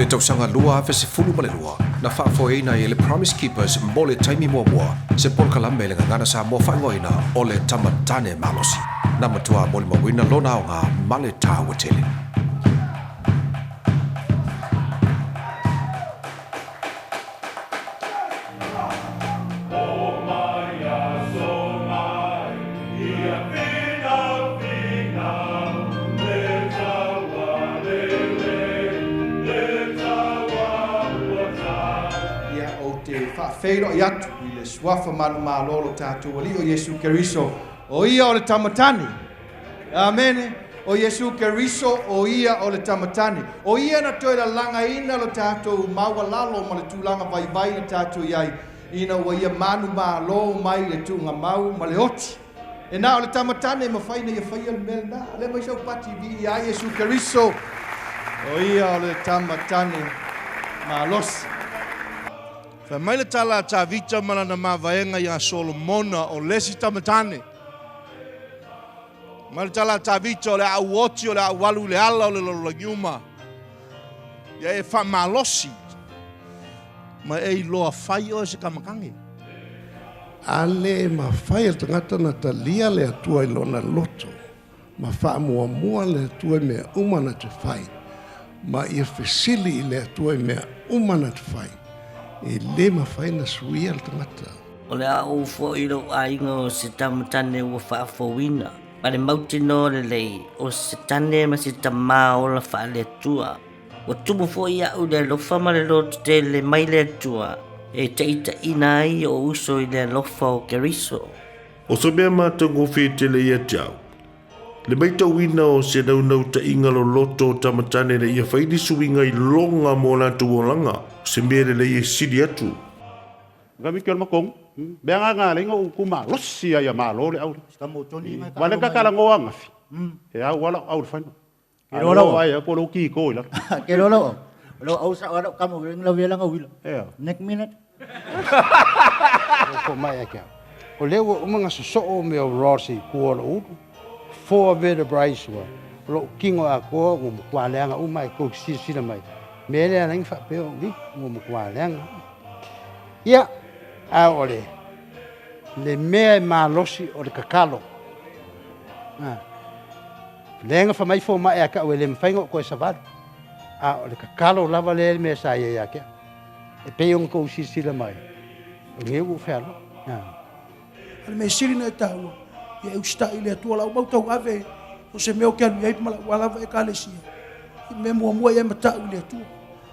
le tausaga 2012, na faafoeina ai e le Promise Keepers mo le taimi muamua se polokalame i le gagana Samoa faaigoaina o le Tama Tane Malosi, na matua molimauina lona aoga ma le taua tele. Ia, ou te faafeiloai atu i le Suafa manumalo o lo tatou Alii o Iesu Keriso, o Ia o le Tama Tane. Amene. O Iesu Keriso, o Ia o le Tama Tane. O Ia na toe lalagaina lo tatou maualalo ma le tulaga vaivai na tatou i ai, ina ua Ia manumalo mai le tuugamau ma le oti. E na o le Tama Tane e mafai ona Ia faia le mea lena. Lea mai sau pati viia ai Iesu Keriso, o Ia o le Tama Tane malosi. Fai mai le tala a Tavita ma lana mavaega iā Solomona, o le isi tama tane. Mai le tala a Tavita, o le a ou oti, o le a ou alu i le ala o le lalolagiuma. Ia e faamalosi, ma e iloa fai oe se kamakage. A le mafai e le tagata ona talia le Atua i lona loto, ma faamuamua le Atua i mea uma na te fai, ma ia fesili i le Atua i mea uma na te fai, e le mafai ona suia le tagata. O le a ou foi i lou aiga o se tamatane ua faafouina, ma le mautinoa lelei o se tane ma se tamā ola faale-Atua. Ua tumu foi iaʻu i le alofa ma le loto tele mai le Atua e taʻitaʻina ai ou uso i le alofa o Keriso. O se mea matagofie tele ia te au, le maitauina o se naunautaiga loloto o tamatane ina ia fai ni suiga i loga mo latou olaga, o se mea lelei e sili atu. Kami ke makong mea nga nga lenga u ku malosi ia malo le au. Wale ka kala ngoa ngafi. E au wala au le faino. Ke lo lau. Ai ko lo ki ko ila. Ke lo lau. Lo au sa wala kamu ring la vela nga wila. Ea. Next minute. O mai a kia. O lea ua uma nga sosoo o mea o rods i kua o lou ulu. Four vertebrae ua lou kino atoa ua matua leaga uma e tou silasila mai. Mea lea ala ai ona faapea o i ua matua leaga. Ia, a o le le mea e malosi o le tatalo. A. Lea na fai mai fomai ia te au e le mafai ona ou toe savali. A o le tatalo lava lea le mea sa i ai ia te au. E pei ona tou silasila mai, o lenei ua ou fealoai. A. A le mea sili ona e taua, ia e usitai i le Atua lau mau tauave o se mea ou te alu i ai ma lau lava Ekalesia. I mea muamua ia e matau i le Atua.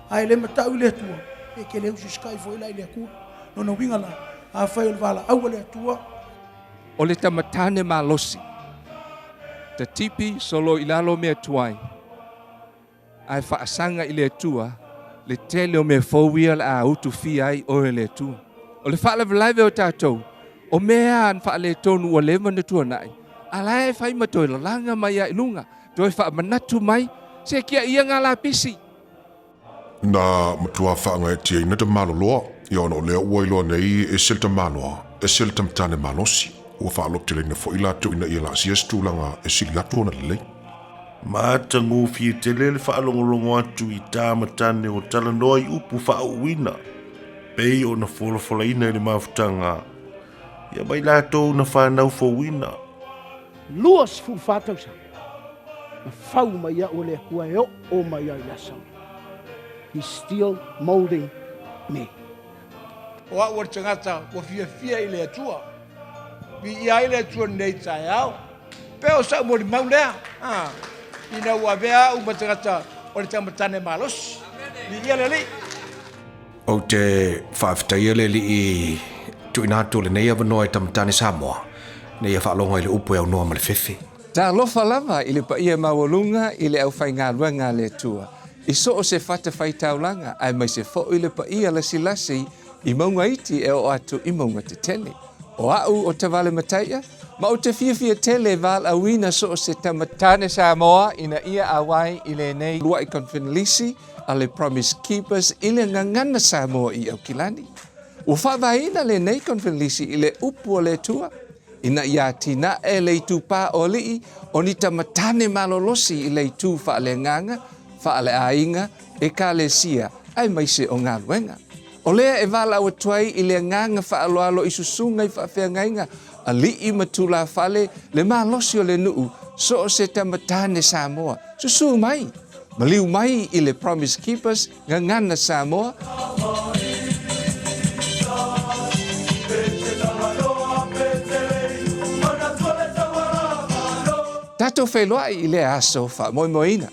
A e le matau i le Atua, e te le usiusitai foi la i le Atua. Lona uiga la, afai o le valaau a le Atua, O le tamatane malosi. Tatipi solo i lalo mea tuai, ae faasaga i le Atua le tele o mea fou ia o le a utufia ai oe e le Atua. O le faalavelave o tatou, o mea a na faaletonu ua leva ona tuanai, a la e fai ma toe lalaga mai lava i luga, toe faamanatu mai, se kia ia ngā lapisi. Na matua faagaetiaina tamaloloa, ia ona o lea ua iloa nei e ese le tamaloa, ese le tamatane malosi. Ua faalototeleina foi latou ina ia laasia se tulaga e sili atu ona lelei. Matagofie tele le faalogologo atu i tā matane o talanoa i upu faauuina pei ona folafolaina i le mafutaga ia mai latou na fanau fouina. 24 tausaga na fau mai au e le Atua e oo mai ai i le aso lenei. He's still molding me. O au o le tagata ua fiafia i le Atua. Viia ai le Atua lenei taeao. Pe o sa'u molimau lea, a, ina ua avea au ma tagata o le taumatane malosi. Viia le Alii. Ou te faafetaia le Alii tuuina atu o lenei avanoa i Tamatane Samoa, ina ia faalogo ai le upu e aunoa ma le fefe. Talofa lava i le paia maualuga i le aufaigaluega a le Atua, i so o se fatafaitaulaga aemaise foi le paia lasilasi i mauga iti e oo atu i mauga tetele. O au o Tavale Mataia, ma ou te fiafia tele e valaauina so o se tama tane Samoa ina ia auai i lenei luaʻi konfenalisi a le Promise Keepers i le gagana Samoa i Aukilani. Ua faavaeina lenei konfenalisi i le upu a le Atua, ina ia atinae le itupā o alii o ni tama tane malolosi i le itu faaleagaga, faaleaiga, Ekalesia aemaise o galuega. O lea e valaau atu ai i le agaga faaaloalo i susuga i faafeagaiga, alii ma tulafale, le malosi o le nuu, so o se tama tane Samoa. Susu mai! Maliu mai i le Promise Keepers, Gagana Samoa. Tatou feiloai i lea aso faamoemoeina.